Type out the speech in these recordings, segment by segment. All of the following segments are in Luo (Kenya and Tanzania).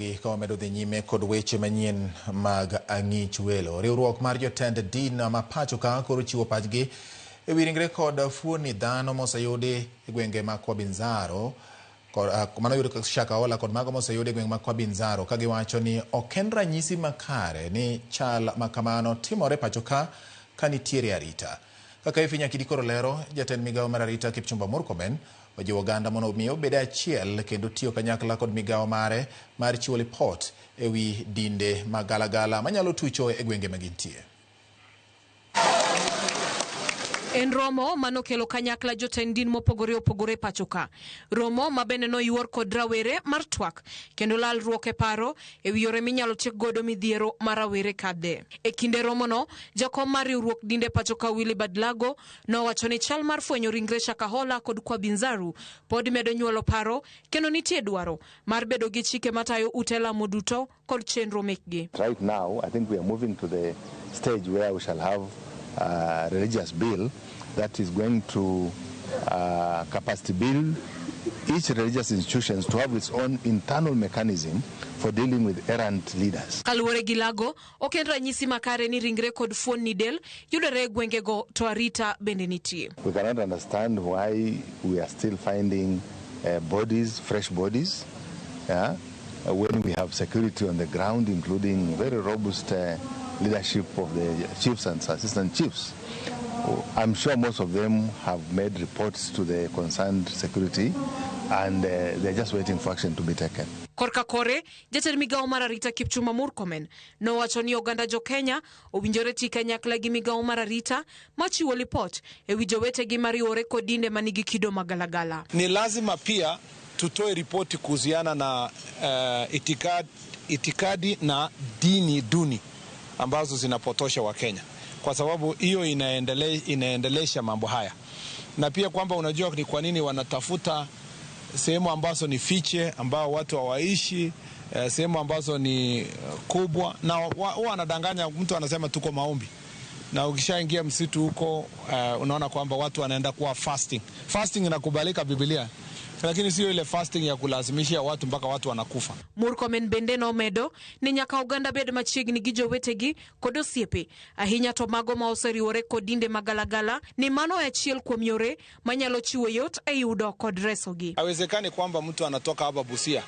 Ka wamedo dhi nyime kod weche manyien mag ang'ich welo. Riwruok mar jotend din ma pacho ka koro chiwo pachgi e wi ringre kod fuoni dhano moseyudi e gwenge ma Kwabinzaro mano yudo Shakahola kod mago moseyudi e gweng' ma Kwabinzaro ka giwacho ni ok en ranyisi makare ni chal ma kamano timore pacho ka ka nitiere arita. Kaka Effie Nyakidi koro lero, jatend migawo mar arita Kipchumba Murkomen ojiwo oganda mondo omi obed e achiel kendo tiyo kanyakla kod migawo mare mar chiwo lipot e wi dinde magalagala manyalo tucho e gwenge ma gintie. En romo manokelo kanyakla jotend din mopogore opogore pacho ka. Romo ma bende noyuor kod rawere mar twak kendo lalruok e paro e wi yore minyalo tiek godo midhiero ma rawere kadhe. E kinde romono, jakom mar riwruok dinde pacho ka Willy Badlago nowacho ni chal mar fwenyo ringre Shakahola kod Kwabinzaru pod medo nyuolo paro kendo nitie dwaro mar bedo gi chike matayo ute lamo duto kod chenro mekgi. Right now, I think we are moving to the stage where we shall have a religious bill that is going to capacity build each religious institution to have its own internal mechanism for dealing with errant leaders. Kaluwore gi Lago, ok en ranyisi makare ni ringre kod fuonni del yudore e gwengego to arita bende nitie. We cannot understand why we are still finding bodies, fresh bodies, yeah, when we have security on the ground, including very robust leadership of the chiefs and assistant chiefs. I'm sure most of them have made reports to the concerned security and they're just waiting for action to be taken. Korka kore, jatend migawo mar arita Kipchumba Murkomen nowacho ni oganda jo Kenya owinjore ti kanyakla gi migawo mar arita machiwo lipot e wi jowetegi mariwore kod dinde manigi kido magalagala. Ni lazima pia tutoe ripoti kuhusiana na itikadi na dini duni ambazo zinapotosha Wakenya, kwa sababu hiyo inaendelesha mambo haya, na pia kwamba unajua ni kwa nini wanatafuta sehemu ambazo ni fiche ambao watu hawaishi, sehemu ambazo ni kubwa, na huwa wanadanganya mtu anasema tuko maombi, na ukishaingia msitu huko unaona kwamba watu wanaenda kuwa fasting. Fasting inakubalika Biblia, lakini sio ile fasting ya kulazimisha watu mpaka watu wanakufa. Murkomen bende nomedo ni nyaka oganda bed machiegni gi jowetegi kod osiepe, ahinya to mago ma oseriwore kod dinde magalagala ni mano e achiel kuom yore manyalo chiwo yot e yudo kod resogi. Haiwezekani kwamba mtu anatoka hapa Busia,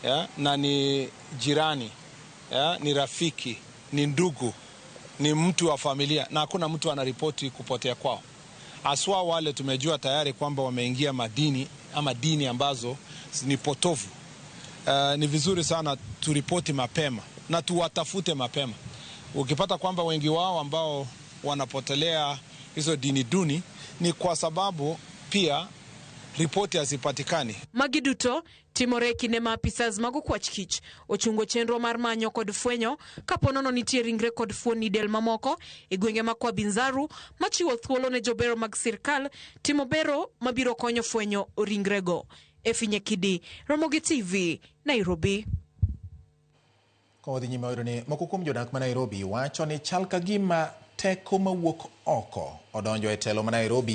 ya, na ni jirani, ya, ni rafiki, ni ndugu, ni mtu wa familia, na hakuna mtu anaripoti kupotea kwao. Haswa wale tumejua tayari kwamba wameingia madini ama dini ambazo ni potofu. Ni vizuri sana turipoti mapema na tuwatafute mapema. Ukipata kwamba wengi wao ambao wanapotelea hizo dini duni ni kwa sababu pia ripoti hazipatikani. Magi duto timore e kinde ma apisas mag okwach kich ochungo chenro mar manyo kod fwenyo kapo nono nitie ringre kod fuoni del mamoko e gwenge ma Kwabinzaru machiwo thuolo ne jobero mag sirkal timo bero mabiro konyo fwenyo ringrego. Effie Nyakidi, Ramogi TV, Nairobi. Ka wadhi nyime wayudo ni moko kuom jodak ma Nairobi wacho ni chal ka gima teko mawuok oko odonjo e telo ma Nairobi.